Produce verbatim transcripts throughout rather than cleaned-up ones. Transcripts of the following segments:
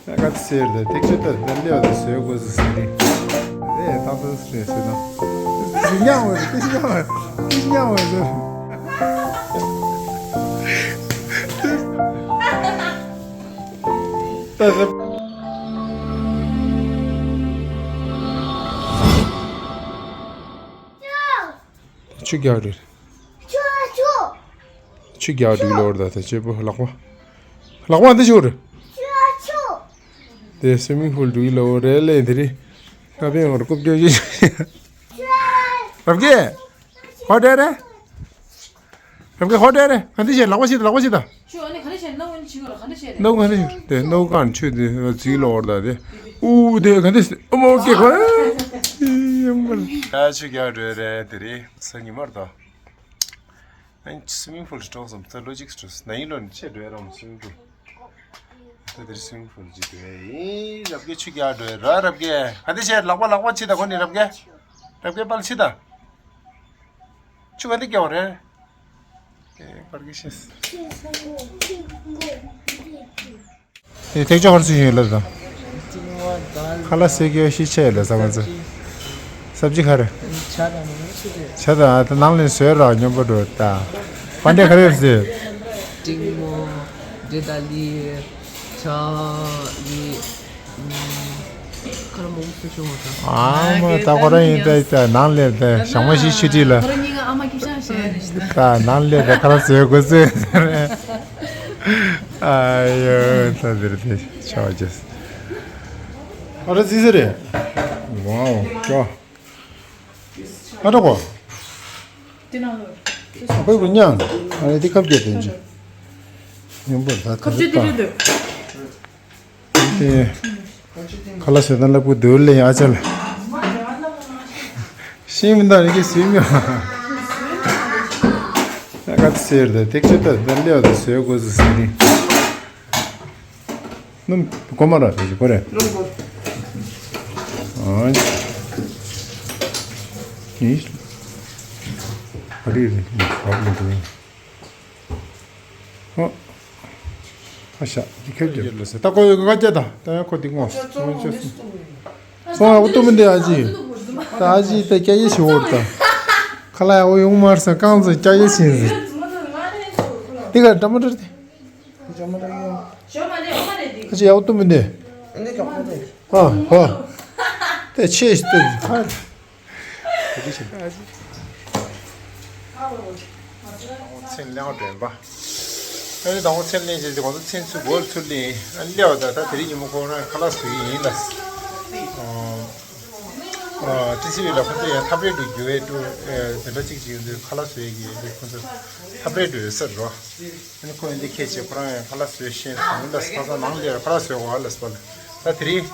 ང་ཚོ་ཟེར་ལ་ཐེག་ཆེ་ད་ད་ལེའོ་ད་ཟོས་དགོས་སུ་ཟེར་ཏེ། རེད་ད་ད་ཟེར་ཟེར་ན། ཏི་ཤི་ཉང་བ་ཏི་ཤི་ཉང་བ་ཏི་ཤི་ཉང་བ་ཟེར། ད་ཟེར། ཆུ་རྒྱག་རེད། ཆུ་རྒྱག་འགྲིག་ལོར་ད་ད་ཆེ་པོ་ལག་པ། ལག་པ་འདི་ཤོར། དེ་སུའི་མིང་ཕུལ་འགྲིག་ལོར་རེད་ལེ་དེ་རི། ཀ་པེ་ཡོང་ར་རྐུབ་ཀྱོ་ཞིག་རབ་རྒྱས། ཧོ་དྲེ་རེད། རབ་རྒྱས་ཧོ་དྲེ་རེད། ག་འདི་བྱེད་ལག་པ་ཞིག་ད་ལག་པ་ཞིག་ད། ཁྱོད་ཨ་ནི་ག་འདི་བྱེད་ནོ་ཨ་ནི་བྱེད་ག་ལ་ག་འདི་བྱེད་རེད། ནོ་ག་འདི་བྱེད་དེ་ནོ་ག་འདི་ཆུ་དེ་རྫིག་ལོར་ད་དེ། ཨུ་དེ་ག་འདི་ཨ་མོ་ཀེ་ག་ཡ་ཆུ་རྒྱག་འགྲོ་རེད་དེ་རི་ས་ཉི་མར་ད། ཨན་སུའི་མིང་ཕུལ་གྲོགས་སམ་ད་ལོ་ཇིག་སི་ན་ཡིན་ལོ་ནི་ཆེ་འགྲོ་རམ་སུའི་མིང་ཕུལ། ད་དེར་སུའི་མིང་ཕུལ་ཅི་འགྲོ་ཡིན་རབ་རྒྱས་ཆུ་རྒྱག་འགྲོ་ར་རབ་རྒྱས་ག་འདི་བྱས་ལག་པ་ལག་པ་ཕྱི་ད་ཁོ་ནི་རབ་རྒྱས། རབ་རྒྱས་པལ་ཕྱི་ད། ཆུ་ག་འདི་རྒྱག་རེད། ཨེ་པར་གི་ཤེས། དེ་ཐེག་ཆོག་ཧར་སུ་ཡོད་ལ་དང་། ཁ་ལག་ཟས་གི་ཤི་ཆེ་ལ་ས་ང་ཚོ། སབ་ཇི་ག་རེ། ཇ་དང་ནང་ལ་ཟོས་ར་སྙོམས་པོ་འགྲོ་ད། པན་ཌེ་ག་རེ་ཟོས། ཏིང་མོ། འབྲས་དང་ལི། ཇ། ལི། ཁ་ལག་མང་པོ་བྱུང་བ་དང་། ཨ་མ་ད་ཁོ་རང་ཡིན་ད་ད་ནང་ལས་ད་ཞང་མ་ཤི་ཤི་ཁྲི་ལ། ཁོ་རང་གཉིས་ཀ་ཨ་མ་སྐྱིད་ཤང་ཞེས་རེད་ད། ནང་ལས་ད་ཁ་ལག་ཟོས་དགོས་ཟེར། ཨ་ཡོ་ད་འདིར་དེ་ཆ་བ་ཅེས། ཨ་ར་ཙི་ཙི་རེད། ཝའོ་ཅོ། ཨ་ཏོ་གོ། དེ་ནང་ལོ། ཨ་ཕོ་བུ་མྱང་། ཨ་ནི་དེ་ཁབ་རྒྱག་དེ་འཇི། ཡོང་པོ་ད་ཁབ་ཅི་དེ་རེད་འདོད། དེ། ཁ་ལག་ཟས་དང་ལབ་གི་འདུག་ལེ་ཨ་ཅག་ལ། ཤིང་མི་འདའ་རེ་གི་སུས་མྱོང་། ཨ་ག་ཚི་སེར་ད་ཐེག་ཆེ་ད་ད་ལེ་བ་ད་ཟོས་དགོས་སུ་ཟིན་ནི། སྣུམ་གོ་མ་ར་དེ་གོ་རེད། སྣུམ་གོ། ཨ། ནི། ཨ་རི་རི་ཨ་རི་རི། ཨོ། ཨ་ཤ་འདི་ཁེབས་ཀྱི་ལ་ཟེར་ད་ཀོ་ཡོད་ཀ་སྐྱ་ད་ད་ཡང་ཁོ་འདི་ངོ་སོང་ཡང་ཨོ་ཏུ་མི་འདི་ཨ་ཅི་ད་ཨ་ཅི་ད་སྐྱ་ཡེ་ཞི་འོར་ད་ཁ་ལ་ཡང་ཨོ་ཡོང་མར་ས་རྐང་ཚོ་སྐྱ་ཡེ་ཕྱིན་ཟེར་འདི་ག་འདྲ་མ་འདྲ་དེ། ཨ་ཅི་ཡའོ་ཏུ་མི་འདི། ཨ་ཧོ། དེ་ཆེ་ཞིག་ཏུ། ཚན་ལེན་པ་འདྲེན་པ། ཨ་ནི་དང་པོ་ཚན་ལེན་བྱས་ཏེ་གོང་དུ་ཚན་ཚུད་སྒོར་ཚུར་ལེན་ཨ་ནི་ལེའོ་ད་ད་དེ་རིང་ཉིན་མོ་ཁོ་རང་ཁ་ལག་བཟོ་གི་ཡིན་ལ། ཨ་ཏི་སི་ཝི་ལ་ཁོ་ཚོ་ཡང་ཐབ་རེ་འགྲོ་རྒྱུ་བས་འགྲོ་དེ་འདྲ་གཅིག་ཅིག་ཡོད་དུས་ཁ་ལག་བཟོ་ཡས་ཀྱི་ཡོད་དུས་ཁོ་ཚོ་ཐབ་རེ་འགྲོ་ཡོད་ས་རེད་བ། ཨ་ནི་ཁོ་ཡིན་དེ་ཁྱེད་ཆེ་ཁོ་རང་ཡང་ཁ་ལག་བཟོས་ཤེས་སོང་ལ་ཁ་སང་ནང་ལས་ཁ་ལག་བཟོས་བ་ལ་སྤ་ལ་ད་དེ་རིང་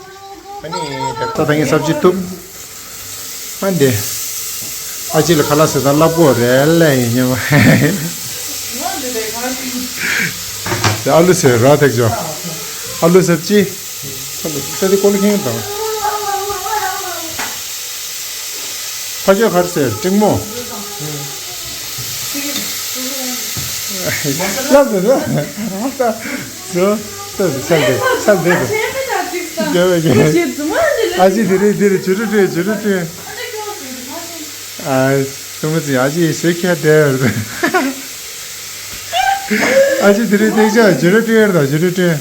ཨ་ནི་ད་ད་ངས་སབ་ཅི་ཐུབ་ཨ་འདི་ཨ་ཅི་ལ་ཁ་ལག་བཟོས་ད་ལབ་གོ་རེད་ལ་ཡིན་ཉམས་ཨ་ལུ་བཟོས་ར་ཐེག་ཅོ་ཨ་ལུ་སབ་ཅི་ཨ་ལུ་ད་དེ་ཀོ་ལི་ཁེང་དང་། ཕ་ཆོས་གར་ཟེར་སྤྲིང་མོ། ལབ་དེ་ཟོ་ཟོ་ཟོ་ཟོ་ཟོ་ཟོ་ཟོ་ཨ་ཅི་དེ་རེད་དེ་རེད་ཇུ་རུ་ཏྲེ་ཇུ་རུ་ཏྲེ། ཨ་ཏུ་མི་ཙི་ཨ་ཅི་ཟོས་ཁྱད་དེ་རེད། ཨ་ཅི་དེ་རེད་ཐེག་ཆ་ཇུ་རུ་ཏྲེ་རེད་ད་ཇུ་རུ་ཏྲེ།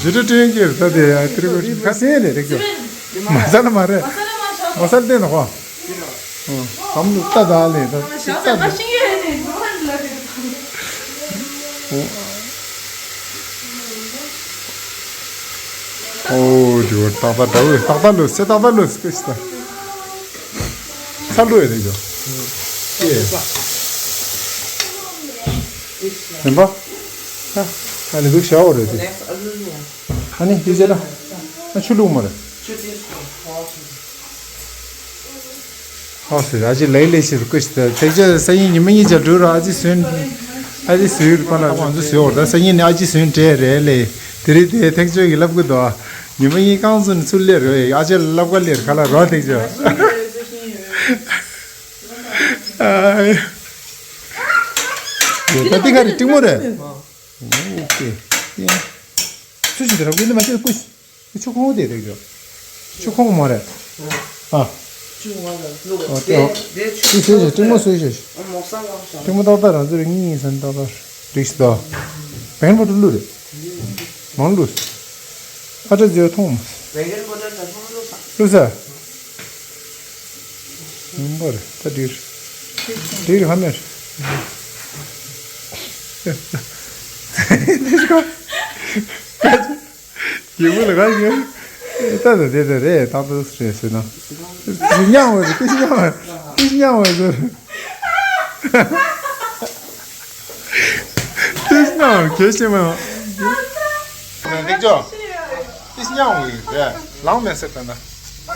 ཇུ་རུ་ཏྲེ་གི་རེད་ད་དེ་ཡ་ཏི་རུ་ཁ་སེ་རེད་ཐེག་ཆ། མ་ས་ལ་མ་རེད། མ་ས་ལ་མ་ས་ལ་ལྟས་ན་ཧོ། ཨམ་ལུ་ཏ་ད་ལེ་ད་ཏ་ད། ཨོ་ཇོ་ཏག་ཏག་འདྲ་བོ་ཏག་ཏག་ལོ་སེ་ཏག་ཏག་ལོ་སེ་ཀ་ཤི་ད། ཚ་ལོ་ཡ་དེ་ཇོ། ཡེ། ཡིན་པ། ཨ་ནི་འདུག་ཤ་འོ་རེད་དེ། ཨ་ནི་དེ་ཟེར་ན། ཨ་ཆུ་བླུགས་མ་རེད། ཧོ་སེ་ཨ་ཅི་ལེ་ལེ་ཞིག་སྐུ་ཞིག་ཐེག་ཆ་སང་ཉིན་ཉི་མ་གཉིས་ཆ་འགྲོ་ར་ཨ་ཅི་སོན། ཨ་ཅི་སོན་པ་ལ་ང་ཚོ་སོན་འོར་ད་སང་ཉིན་ནི་ཨ་ཅི་སོན་འདྲེ་རེད་ལེ། དེ་རིང་དེ་ཐེག་ཆོས་ཀྱི་ལབ་གི་འདུག་ཉི་མ་གཉིས་རྐང་ཚོ་ནི་ཚུར་ལེ་རོ་ཨ་ཅི་ལབ་ག་ལེ་ག་ལ་རོ་ཐེག་ཆོས། ཨ་ཡ། ད་དེ་ག་རེ་སྤྲིང་མོ་རེད། ཨོ་ཀེ། སུ་ཞིག་དེ་ར་ཀུན་ནི་མ་ཤེས་ཀུ། ཆུ་ཁོང་དེ་རེད་ཀྱོ། ཆུ་ཁོང་མ་རེད། ཨ། ཆུ་ཁོང་ལ་བླུགས། ཨ། དེ་དེ་ཆུ་ཆུ་ཟེར་ཞིག་སྤྲིང་མོ་ཟེར་ཞིག་སྤྲིང་མོ་ཏག་ཏག་རང་ཚོ་རེ་གཉིས་ཡིན་ས་ནི་ཏག་ཏག་རིགས་སུ་དོ། བེང་པོ་ཏུ་བླུགས་རེད། མང་བླུགས། ཨ་ཏྲ་ཛེ་ཐོང་མ། བེང་པོ་ཏུ་ད་ཐོང་བླུགས་ས། བླུགས་ས། མང་པོ་རེད་ད་འགྲིག་རེད། འགྲིག་རེད་ཧ་མེར། ཡིག་བུ་ལ་ག་ཡོད། ད་ད་དེ་དེ་རེད་ཏག་ཏག་རེད་ཟེར་ན། མཉམ་བ་རེད་ཏིས་མཉམ་བ་ཏིས་མཉམ་བ་ཟེར། ཏིས་མཉམ་བ་གལ་ཆེ་མ་ཡོང་། འདེགས་འཇོག་ཏིས་མཉམ་བ་ཡིན་རེད་ལང་མེད་ཟེར་ད་ན།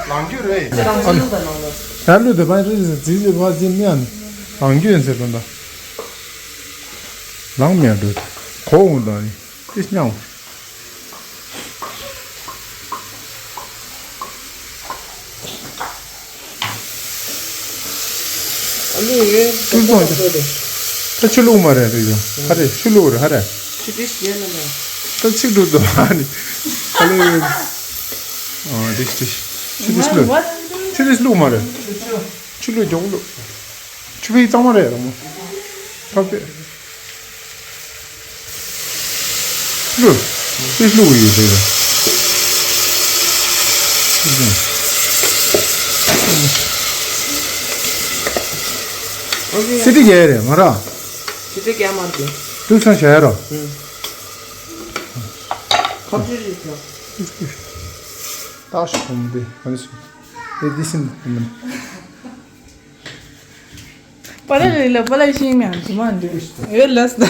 ལང་རྒྱུ་རེད། ད་ལུས་དེ་པ་རེད་ཟེར་ཛི་ཟེར་བ་ཟིན་མཉམ། ལང་རྒྱུ་ཡིན་ཟེར་ད་ན། ལང་མེད་འགྲོ། གོ་འོང་ད་ནི་ཏིས་མཉམ་བ། ཨ་ལུ་ཡོད། ཀུན་སྤངས་ཀྱི། ད་ཆུ་བླུགས་མ་རེད་རེད་ཡོ། ཧ་རེ་ཆུ་བླུགས་རེད་ཧ་རེ། ཆུ་ཏིས་ཡོད་ན་ད། ད་ཆིག་འགྲོ་དོ་ཨ་ནི། ཨ་ལུ་ཡོད། ཨ་ཏིས་ཏིས། ཆུ་ཏིས་བླུགས། ཆུ་ཏིས་བླུགས་མ་རེད། ཆུ་བླུགས་མགྱོགས་བླུགས། ཆུ་བེ་གཙང་མ་རེད་ར་མོ། ཐབ་པེ། ལུ། ཏིས་ལུ་ཡོད་ཟེར། སི་ཏི་རྒྱལ་རེད་མ་ར། སི་ཏི་རྒྱལ་མ་རེད། ཏུ་སང་བྱ་ཡ་ར། ཁ་ཅིག་རེད་ད། ཏག་ཤི་གོམ་དེ་ག་ནས་སུ། དེ་དི་སིན་མ་ནི། པ་ལ་ལ་ལ་པ་ལ་ཤིང་མིང་དུ་མ་འདུག་ཨེ་ལས་ད།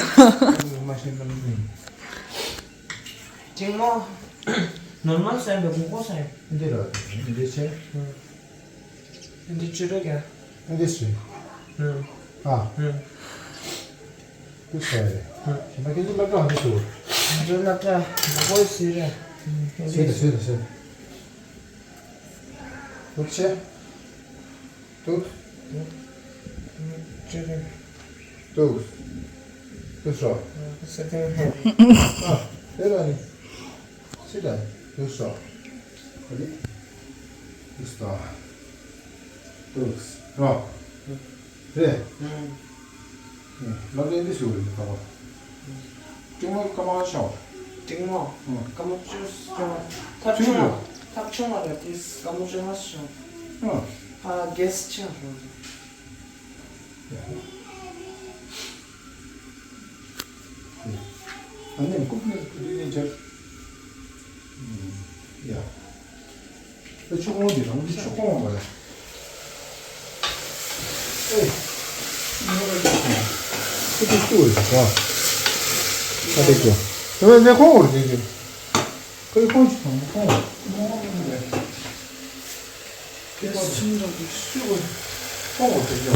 ཅིང་མོ། ནོར་མལ་སེམས་པའི་གོ་གོ་སེམས། འདི་ར་འདི་ཆེ། འདི་ཅི་རེད་ཀྱ། འདི་ཞིག་ཨ། འདི་ཟེར་རེད། ཞིང་པ་ཁྱེད་ཚོ་སློབ་གྲྭ་ཧ་གོ་སོང་། ང་ཚོའི་སློབ་གྲྭ་གོ་གོ་ཟེར་རེད། ཟེར་རེད་ཟེར་རེད་ཟེར། འདུག་ཆེ། འདུག་ཅི་རེད། འདུག་འདུག་སོ། ཨ། དེ་ལ་ནི། སི་ལ་འདུག་སོ། ཨ་ནི། འདུག་སོ། འདུག་རོ། རེད། ལབ་ནས་འདི་ཞུ་རེད་ད་བ། ཀྲིང་མོ་སྐར་མ་ཤོག་ཀྲིང་མོ། ཨ། སྐར་མ་བཅུ་ཤོག་ཐབ་ཆུང་བ། ཐབ་ཆུང་བ་རེད་དེ་སྐར་མ་བཅུ་ལྔ་ཤོག་ཨ། ཨ་གེས་ཆེན་རེད། ཡ། ཨ་ནེ་ཀུག་ནེ་ཀུ་དུས་ནེ་ཅར། ཡ། ཨེ་ཆུ་ཁོང་འདི་རང་གི་ཆུ་ཁོང་བ་ལ། ཨེ། ཁོ་ཚོ་ཤུ་རེད་ཟ། ཁ་ཏེ་ཀྱོ། དེ་བས་ནས་ཁོང་བར་དེ་ཀྱོ། ཁོའི་ཁོང་ཅི་ཐོང་ཁོང་། ཁོང་བར་དེ་ཀྱོ། ཁོང་བར་དེ་ཀྱོ།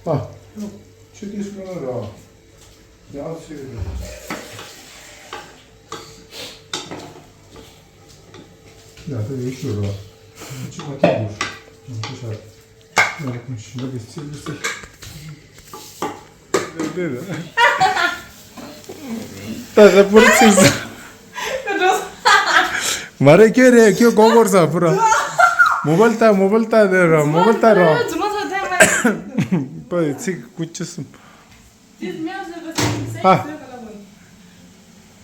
ཨ། ཆུ་དེ་སུ་ལ་ར། ཡང་ཚུལ་ཡ་ད་ཡོད་ཤོད་རོགས། ཅི་མ་ཐུབ་འདུག་ཡང་ཁུ་ཤ། ཡང་ཁུ་ཤི་འདུག་གི་ཚིག་གི་ཚིག་ད་ད་པུར་ཚིག་ཚིག་མ་རེད་ཁྱོད་རེད་ཁྱོད་གོ་གོར་ས་པུར། མོ་བལ་ལྟ་མོ་བལ་ལྟ་དེ་ར་མོ་བལ་ལྟ་ར། པ་ཚིག་ཀུ་ཅི་སུམ། ཨ།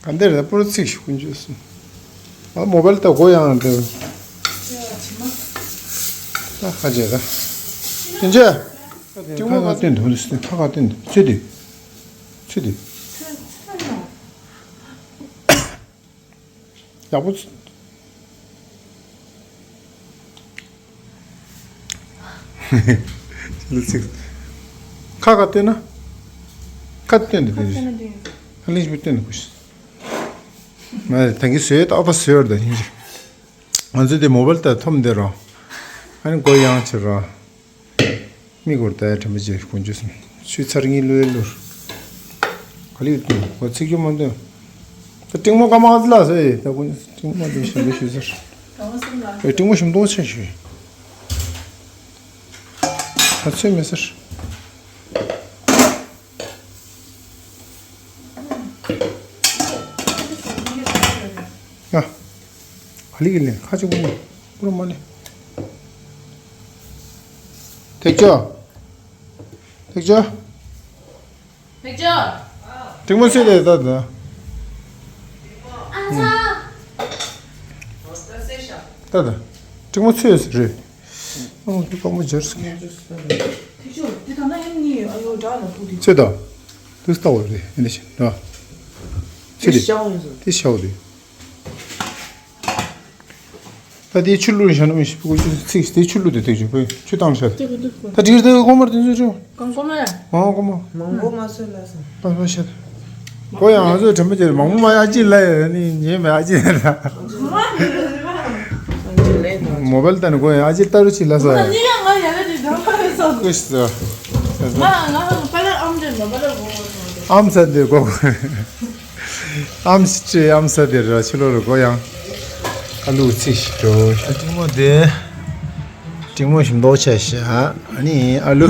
ག་འདིར་ད་པུར་ཚིག་ཞིག་ཀུན་སྤྱོད་སུམ། ཨ་མོ་བལ་ལྟ་གོ་ཡང་འདྲ། ད་ཁ་རྗེ་ད། ཅི་འཇེ། ཅི་མོ་ཁ་སྟོན་དུ་ཁ་ཁ་སྟོན་དུ་ཚུད་དུ། ཚུད་དུ། ཡག་པོ་ཚུད། ལུས་ཚིག་ཁ་ཁ་སྟོན་ན། ཁ་སྟོན་དུ་ཁ་སྟོན་ན་འདི། ཁ་ལིང་ཞིག་སྟོན་དུ་ཁུ་ཤི། མ་རེད་ད་གིན་བཟོས་ད་ཨ་ཕ་བཟོས་ད་ཡིན་ཅི། ང་ཚོ་དེ་མོ་བལ་ལྟ་ཐོམ་དེ་རོ། ཨ་ནི་མགོ་ཡང་ཆེ་རོ། མིག་སྒོར་ལྟ་ཡ་དྲན་པ་བརྗེད་དཀོན་མཆོག་གསུམ། ཆུ་ཚར་གཉིས་བླུ་བའི་བླུར། ག་ལི་ཡོད་དུ་གོ་ཚིག་རྒྱུ་མ་འདོན། ད་ཏིང་མོ་ཀ་མ་ལ་ཟེར་ད་ཀུན་ཏིང་མོ་འདི་ཞིམ་པོ་ཞུ་ཟེར། ཨེ་ཏིང་མོ་ཞིམ་མདོག་ཆེ་ཞུ། ད་ཚོད་མེད་ཟེར། ཨ། ག་ལི་གི་ལེན་ཁ་ཅིག་པོ་མ། པུ་ར་མ་ནི། ཐེག་ཆོ། ཐེག་ཆོ། ཐེག་ཆོ། ཏིང་མོ་ཚོས་དེ་ད་ད། ཨ་ཚ། ད་ད། ཏིང་མོ་ཚོས་རེད། ཨང་དེ་གང་མོ་སྦྱར་སོང་། ཐེག་ཆོ། དེ་ད་ན་ཡིན་ནི་ཨ་ཡོ་འདྲ་ལ་པུ་དེ། ཚོས་ད། དུས་ལྟ་བ་རེད་ཨེ་འདི་ཞིག་ད། ཚོས་དེ། དེ་ཤའོ་ཡིན་ཟེར། དེ་ཤའོ་དེ། ད་དེའི་ཆུ་བླུགས་བཞག་ན་མི་ཤེས་པའི་ཆུ་ཚིག་དེའི་ཆུ་བླུགས་དེ་ཐེག་ཆོ་བོད་ཆུ་བཏང་བཞག་དེ། ད་འགྲིག་དེ་གོ་མར་དེ་ཚོ་ཆུ། གང་གོ་མ་ཡ། ཨང་གོ་མ། མང་པོ་མ་ཟོས་ལ་ས། པ་པ་ཤད། གོ་ཡང་ང་ཚོ་དྲན་པ་བརྗེད་མང་པོ་མ་ཡ་ཨ་ཅི་ལ་ཡ་ནི་ཉེས་མེད་ཨ་ཅི་ལ། མོ་བལ་ད་ནི་གོ་ཡང་ཨ་ཅི་ལྟ་རུ་ཆི་ལ་ས་ཡ། ཉི་ཡ་ང་ཡ་ལ་དེ་འདྲ་མ་རེད་ས། ཀུ་ཤི་ས། ང་ང་པ་ལ་ཨམ་དེ་མ་པ་ལ་གོ་གོ་ས། ཨམ་ས་དེ་གོ་གོ། ཨམ་སི་ཨམ་ས་དེ་ར་ཕྱི་ལོགས་ལ་གོ་ཡང་། ཨ་ལུ་ཚིག་ཞིག་འགྲོ། ཨ་ཏིང་མོ་དེ། ཏིང་མོ་ཞིམ་མདོག་ཆེ་ཤ། ཨ་ནི་ཨ་ལུ།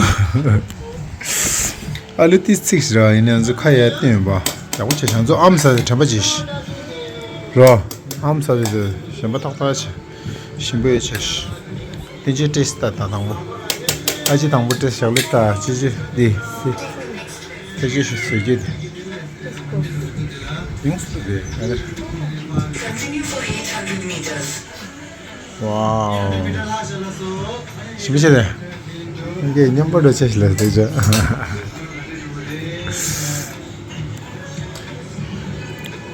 ཨ་ལུ་ཏི་ཚིག་ཞིག་ར་ཡིན་ན་ཚོ་ཁ་ཡ་བསྟན་ཡོད་པ། ཡག་པོ་ཆེ་ཤ་ཚོ་ཨམ་ས་དེ་དྲན་པ་ཆེ་ཤ། རོ། ཨམ་ས་དེ་དེ་ཞིམ་པ་ཏག་ཏག་ཆེ། ཞིམ་པོ་ཡོད་ཆེ་ཤ། ཏི་ཅི་ཏི་སི་ད་ད་དང་པོ། ཨ་ཅི་དང་པོ་ཏི་ཞག་ལི་ད་ཅི་ཅི་དི་སི། ཐེག་ཆོ་ཞིག་ཟོས་རྒྱུ་དེ། ཡོངས་སུ་དེ། Continue for eight hundred meters. ཝའོ། ཞིམ་པོ་ཆེ་རེད། ངས་མཉམ་པོ་འགྲོ་ཆེ་ཞིག་ལ་ཐེག་ཆོ།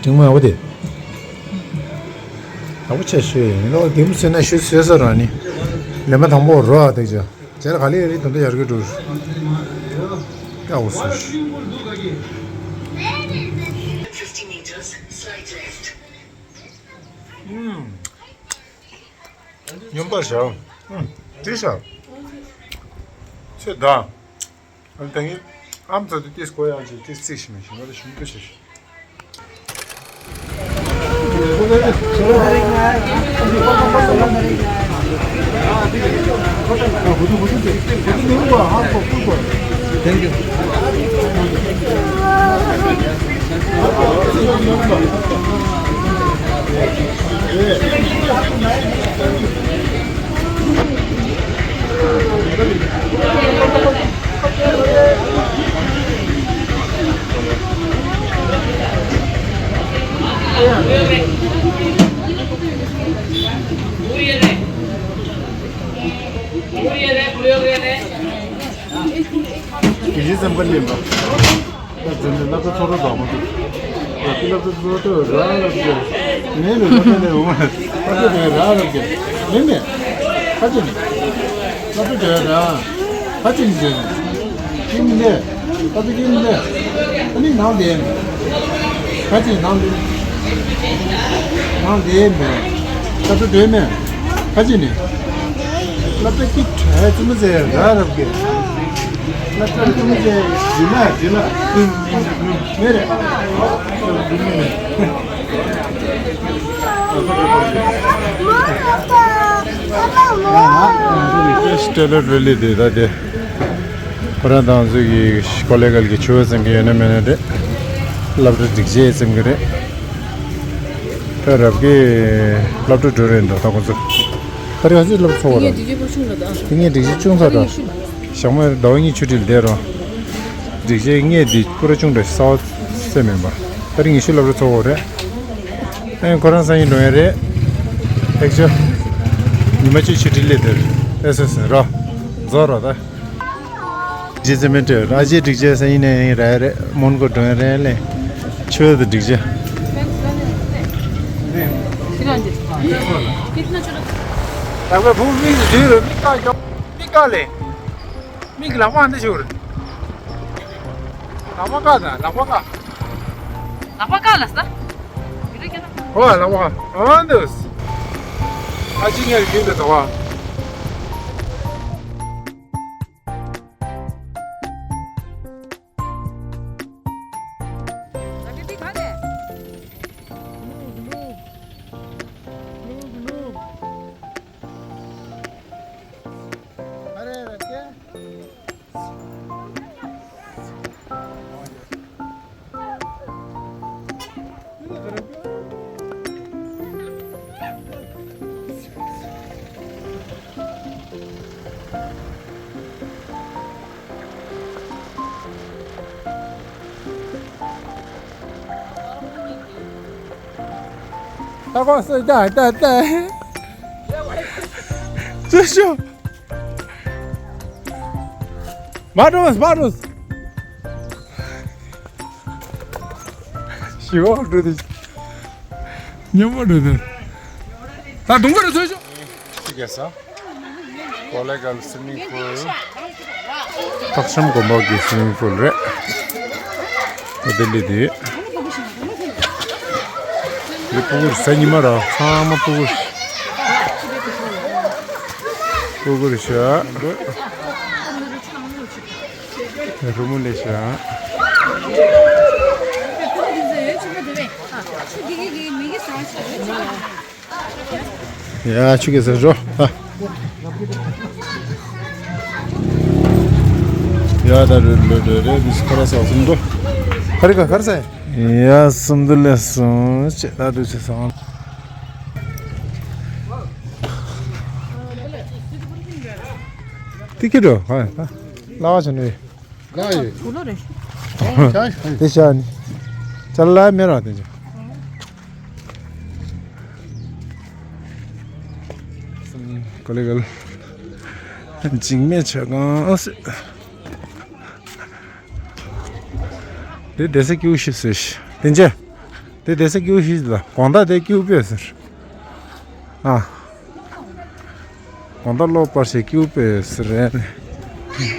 ཏིང་མོ་ཡག་པོ་དེ། ཡག་པོ་ཆེ་ཤོས་ཡིན་ལོ་དེ་མོ་ཟོས་ན་ཤུ་ཟོས་ས་ར་ནི། ལེན་པ་དང་པོ་རོ་ཐེག་ཆོ། ཇེར་ག་ལེ་རི་དོན་དུ་ཡར་གི་འགྲོ། ཡག་པོ་ཟོས། Fifty meters, slight left. ཨུམ། སྙོམས་པར་བཞག་ཨུམ། དྲི་བཞག་ཚོད་ད། ཨ་ནི་ད་ངས་ཨམ་ཚ་དུ་ཏིས་གོ་ཡང་ཅིག་ཏིས་ཚིག་ཞིམ་ཞིམ་མ་ལ་ཞིམ་དུ་ཞིག Thank you. དེ་བཞིན་སེམས་ཁ་ལེན་པ། ད་འཛིན་ནས་སློབ་གྲྭ་ཚོགས་ར་དང་མ་ཐུབ། ད་སློབ་གྲྭ་ཚོགས་ར་ར་ལབ་ཀྱི། ངས་ལས་སློབ་གྲྭ་ལས་འོང་བ། སློབ་གྲྭ་དེ་ར་ལབ་ཀྱི། མིན་མེད། ཁ་ཅིག་ནི། སློབ་གྲྭ་དེ་ར། ཁ་ཅིག་ནི་འཛིན། ཁྱིམ་ལས། ད་ལྟ་ཁྱིམ་ལས། ད་ནི་ནང་དེ། ཁ་ཅིག་ནང་དེ། ནང་དེ་མེད། ད་ལྟ་དེ་མེད། ཁ་ཅིག་ནི། སློབ་གྲྭ་སྐྱིད་གྲས་བཙུན་མ་ཟེར་ར་རབ་གི། སློབ་གྲྭ་བཙུན་མ་ཟེར་རྒྱུ་ན་རྒྱུ་ན། མེད་རེད། སྟེ་ལོ་རེ་ལི་དེ་ད་དེ། ཁོ་རང་ཏང་ཙུའུ་གི་ཀོ་ལེ་གལ་གྱི་ཆུ་བོ་ཟིན་གི་ཡོད་ན་མེད་ན་རེད། སློབ་གྲྭ་སྒྲིག་ཆས་ཟིན་གི་རེད། ད་རབ་ཀྱི་སློབ་གྲྭ་འགྲོ་རེད་འདུག་ད་ཁོ་ཚོ། ད་རེས་ང་ཚོའི་སློབ་གྲྭ་ཚོགས་པ་ར། དེ་ངས་སྒྲིག་ཆས་ཕར་ཕྱུང་ལ་ད། དེ་ངས་སྒྲིག་ཆས་ཕར་ཕྱུང་ཚར་ད། ཞག་མ་ཟླ་བ་གཉིས་ཆུ་ཁྲིད་བསྡད་རོགས། སྒྲིག་ཆས་ངས་འདི་པུ་ར་ཆུང་འདྲ་གསར་པ་བསད་མིན་པ། ད་རེས་ཉི་ཤུ་སློབ་གྲྭ་ཚོགས་པ་རེད། ཨེ་ཁོ་རང་སང་ཉིན་འགྲོ་ཡ་རེད། ཐེག་ཆོ། ཉི་མ་གཅིག་ཆུ་ཁྲིད་སླེབས་དེར་ཨེ་སོ་སོ་རོ། རྫོགས་རོ་ད། རྗེས་ཙེ་མེད་འདྲ་ར་རྗེས་སྒྲིག་ཆས་སང་ཉིན་ནས་ར་རེད་མོན་གྷོ་འགྲོ་ཡ་རེད་ལེ། ཆོས་དང་སྒྲིག་ཆས། ད་བུ་མིག་ཟུར་མིག་ཀ་ཡོག་མིག་ཀ་ལེ། མིག་ལག་པ་འདི་ཞུ་རེད། ལག་པ་ཀ་ད་ལག་པ་ཀ་ལག་པ་ཀ་ལ་ས། ཡི་རེ་ཀ་ན། ཧོ་ལག་པ་ཀ་ཨ་འདུས། ཨ་ཅི་ངས་རྒྱུན་དུ་དོ་བ། ད་ཁོ་སུ་ད་ད་ད། ཅི་ཤོ། མ་འགྲོ་མ་འགྲོ། ཞི་བ་འགྲོ་དེ། ཉོན་མོངས་འགྲོ་དེ། ད་དུང་བར་ཚོས་ཤོ། ཅི་ག་ས། ཀོ་ལེ་གལ་སི་ཝི་མིང་པུལ། ཐག་ཤམ་དགོན་པ་གི་སི་ཝི་མིང་པུལ་རེད། ཨོ་དེ་འདྲ་དེ། འདི་སྤུ་གུར་ས་ཉི་མ་ར་ཚང་མ་སྤུ་གུར། སྤུ་གུར་ཤ། རུ་མོ་ལས་ཤ། ཡ་ཆུ་གེ་ཟེར་འགྲོ། ཨ། ཡ་ད་རེ་རེ་རེ་རེ་མི་སི་ཁ་ར་ས་སུམ་དུ། ཧ་རི་ཀ་ཁར་ས། ཡ་སུམ་དུ་ལས་སུམ་ཅེ་ད་དུ་ཆེ་སང་། ཏི་ཀི་འགྲོ། ཧ་ཡ་ལ་བ་ཆ་ནུ་ཡི། ལ་ཡི། གུ་ལོ་རེ། ཆ་ཡི། དེ་ཤ་ནི། ཅ་ལ་མེ་ར་དེ་ཅ། ཀ་ལེ་གལ། འཇིགས་མེད་ཆ་གང་ཟེར། དེ་བསྡད་ས་སྐྱིད་པོ་ཞིག་ཟེར་ཤི། དེ་འཇེ། དེ་བསྡད་ས་སྐྱིད་པོ་ཞིག་ལ་དགོང་དག་དེ་སྐྱིད་པོ་དཔེ་ཟེར། ཨ། དགོང་དག་གློག་སྤར་ཞིག་སྐྱིད་པོ་དཔེ་ཟེར་རེད། ཡང་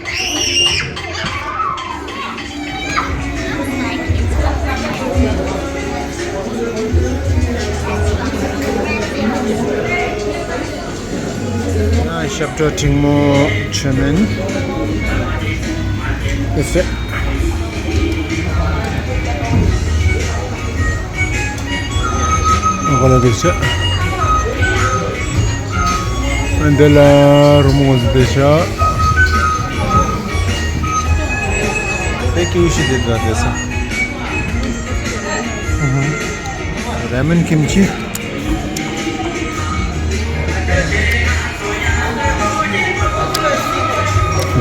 ཞབས་བྲོ་འཕྲེང་མོ་མཆོད་མེ་ཨེ་སེ། ཨ་ཁ་ལ་དེ་ཤ། ཨ་འདི་ལ་རུ་མོ་ཟི་དེ་ཤ། དེ་ཀིའུ་ཤི་དེ་འདྲ་དེ་ས། ར་མེན་ཀིམ་ཅི།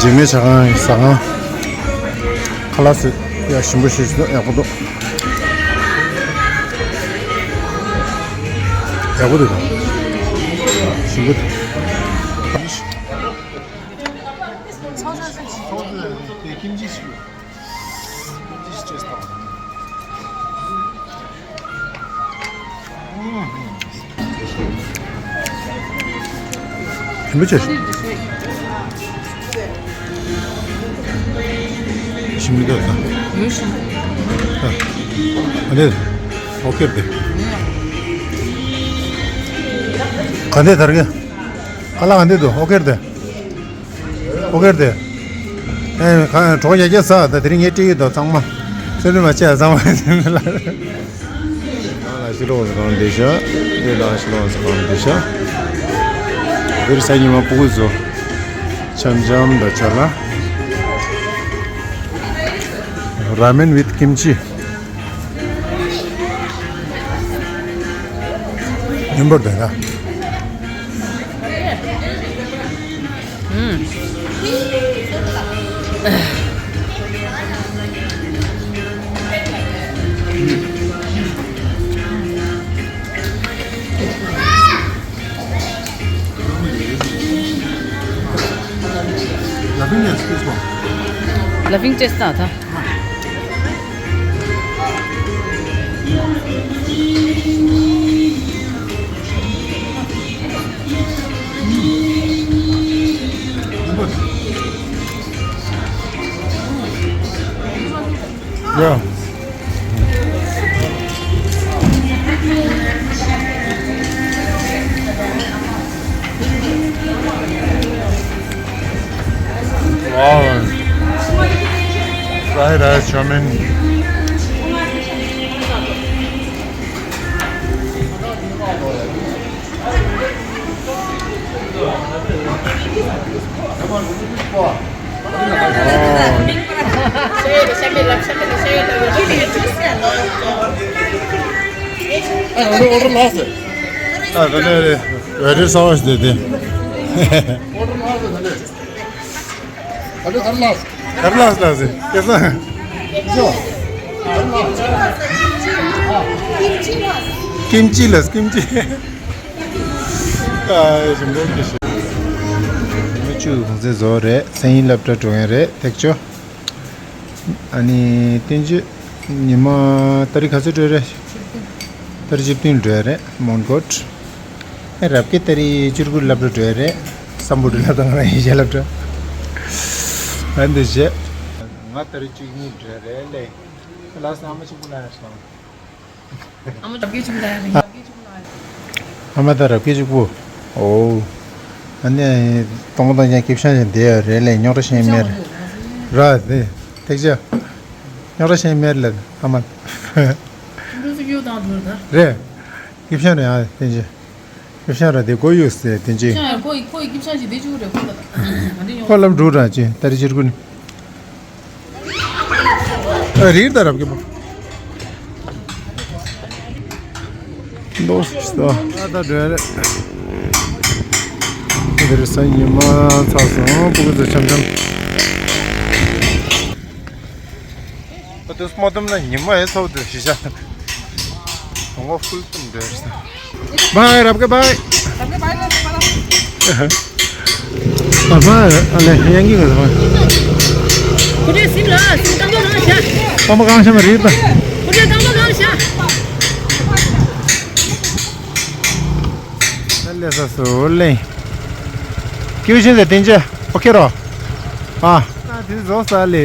འཇིགས་མེད་ཆ་གང་ཡིན་ཟ་ཁང་། ཁ་ལག་ཟེར་ཡག་ཞིམ་པོ་ཞིག་འདུག་ཡག་པོ་འདུག་ཡག་པོ་འདུག་ཞིམ་པོ་འདུག་ཚོགས་གཙོ་དེ་ཀིམ་ཅི་ཞིག་ཡོད། ཀིམ་ཅི་ཞིག་ཅེས་དང་། ཞིམ་པོ་ཆེ། ཞིམ་མི་འདུག་ད། ཡོད་ཞིམ། ཨ་ལེ། ཨོ་ཁེ་དེ། ག་འདྲ་དར་གི། ཁ་ལག་ག་འདྲ་འདུག་ཨོ་ཁེ་དེ། ཨོ་ཁེ་དེ། ཨེ་གྲོགས་ཡ་གྱལ་ས་ད་དེ་རིང་ངས་སྤྲད་ཡོད་དོ་ཚང་མ། སེམས་ནས་མ་བྱས་ཚང་མ། ལ་ཤི་ལོ་ཟ་ཁང་འདི་ཤ། འདི་ལ་ཤི་ལོ་ཟ་ཁང་འདི་ཤ། འདིར་ས་ཉི་མ་སྤུ་གུ་ཚོ། འཆམ་འཆམ་ད་ཆ་ལ། ར་མེན་ཝིད་ཀིམ་ཅི། ཉུང་པོ་འདུག་ད། Loving Taste ད་ད། Yeah. Wow. Fried rice, chow mein. ཨ་ད་ནས་རེད། ཝེ་ཊར་གསར་པ་ཞིག་བསྡད་དེ། ཨ་ད་གར་ལགས། གར་ལགས་ལགས་ཟེར། སྐལ་བཟང་། ཇོ། ཀིམ་ཅི་ལགས། ཀིམ་ཅི་ལ་ཀིམ་ཅི། ཨ་ཞིམ་པོ་ཀི་ཤི། མི་བཅུ་གུང་ཚེ་བཟོ་རེད། སང་ཉིན་སློབ་གྲྭ་འགྲོ་ཡིན་རེད། ཐེག་ཆོ། ཨ་ནི་བསྟན་ཆོས་ཉི་མ་ཏ་རིག་ག་ཚོད་འགྲོ་རེད། ཏ་རིག་བཅུ་བདུན་འགྲོ་རེད་མོན་གྷོ། ཨེ་རབ་ཀྱི་ཏ་རིག་བཅུ་དགུ་སློབ་གྲྭ་འགྲོ་རེད། སམ་བྷོ་ཊ་སློབ་གྲྭ། ང་རང་ཡེ་ཤེས་སློབ་གྲྭ། ཨ་འདི་བྱས། ང་ཏ་རིག་བཅུ་གཉིས་འགྲོ་རེད་ལེ། ལ་སང་མ་ཆུང་གུ་ལ་ཡར་སོང་། ཨ་མ་རབ་རྒྱས་ཆུང་ད་ཡ་རེད། ཨ་མ་ད་རབ་རྒྱས་ཆུང་པོ། ཨོ། ཨ་ནི་སྟོང་པ་དང་ཀྱང་སྐྱིད་ཤང་ཞིག་བསྡད་ཡ་རེད་ལས་རྙོག་དྲ་ཤེས་མེད་ར་དེ། ཐེག་ཆ། རྙོག་དྲ་ཤེས་མེད་ལ་ཨ་མ། ཁྱིམ་རུ་སུ་གཡོ་བཏང་འགྲོ་ད། རེད། སྐྱིད་ཤང་རེད་ཨ་དེ་ཅི། སྐྱིད་ཤང་ར་དེ་གོ་ཡོད་སེ་དེ་ཅི། ཁྱིམ་ཡ་ཁོ་ཡི་ཁོ་ཡི་སྐྱིད་ཤང་ཞིག་བསྡད་ཆུག་རེད་ཁོ་ད། ང་འདྲི་ཡོང་། ཁོ་ལམ་འགྲོ་ར་ཅི་ད་རི་ཅིར་ཀུན། ཨ་རིར་ད་རབ་ཀྱི་པོ། འདོགས་སོ། ཨ་ད་འགྲོ་ཡ་རེད། འདིར་ས་ཉི་མ་ཚ་སོང་སྤུ་གུ་ཚོ་འཆམ་འཆམ། ཨ་དུ་སྨོ་དུམ་ལ་ཉི་མ་ཡེ་ཚོགས་དུ་ཤི་ཤ། དུང་བ་ཧྥུལ་དུམ་འགྲོ་ཡ་རེད། བའི་རབ་ཀྱི་བའི། རབ་ཀྱི་བའི་ལ་འགྲོ་བ་ལ། ཨ་ཕ་ཨ་ལེ་ཡང་གི་ག་ཟ་བ། ཁུ་ཁྲེ་སིམ་ལ་སིམ་རྐང་པ་གང་ཤ། རྐང་པ་གང་ཤ་མ་རེད་ད། ཁུ་ཁྲེ་རྐང་པ་གང་ཤ། ཨ་ལེ་ས་སོ་ལེ། ཀྱུ་ཤིན་ཟེ་ཏིན་ཅེ་ཨོ་ཁེ་རོ། ཨ། ད་དེ་བཟོ་ས་ལེ།